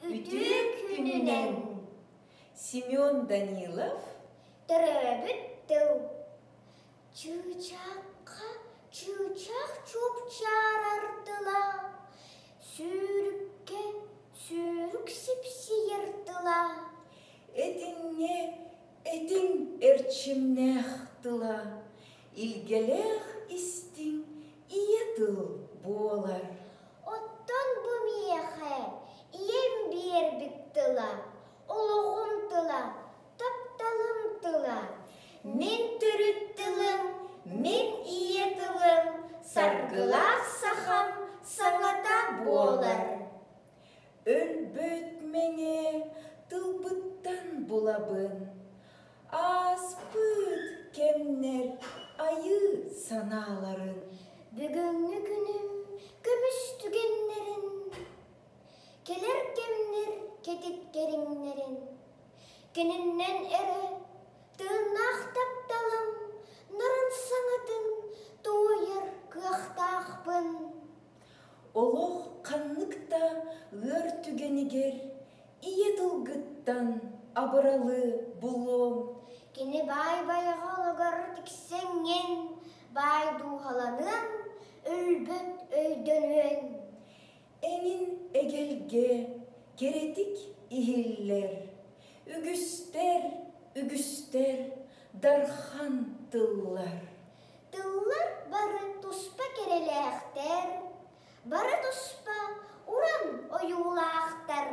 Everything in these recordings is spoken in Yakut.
Үтүө күнүнэн! Семен Данилов Төрөөбүт тыл Чыычаахха чыычаах чуопчаарар тыла, сүүрүккэ сүүрүк сипсийэр тыла. Этиҥҥэ этиҥ эрчимнээх тыла, илгэлээх истиҥ ийэ тыл буолар. Оттон бу миэхэ ийэм биэрбит тыла, олоҕум тыла, тапталым тыла. Мин төрүт тылым, мин ийэ тылым, саргылаах сахам саҥата буолар. Өлбөт мэҥэ тылбыттан булабын, ааспыт кэмнэр айыы санааларын. Бүгүҥҥү күнүм көмүс түгэннэрин, кэлэр кэмнэр кэтит кэриҥнэрин, кининнэн эрэ тыыннаах тапталым нарын саҥатын туойар кыахтаахпын. Олох ханнык да ыар түгэнигэр ийэ тылгыттан абыралы булуоҥ. Кини баай байҕа олугар тиксэҥҥин, баай дууһаланыаҥ, өлбөт өйдөнүөҥ. Эҥин эгэлгэ кэрэтик иһиллэр, үгүстэр, үгүстэр дархан тыллар. Тыллар бары туспа кэрэлээхтэр, бары туспа уран ойуулаахтар.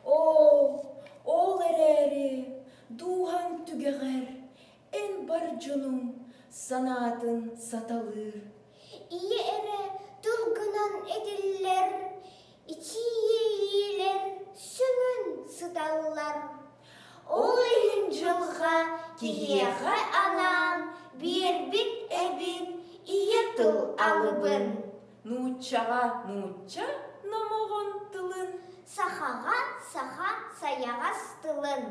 Оо, ол эрээри дууһаҥ түгэҕэр эн бар дьонуҥ санаатын саталыыр. Ийэ эрэ тыл гынан этиллэр, итии иэйиилэр сөҥөн сыталлар. Ол иһин дьылҕа киһиэхэ анаан биэрбит эбит ийэ тыл алыбын. Нууччаҕа нуучча номоҕон тылын, сахаҕа саха сайаҕас тылын.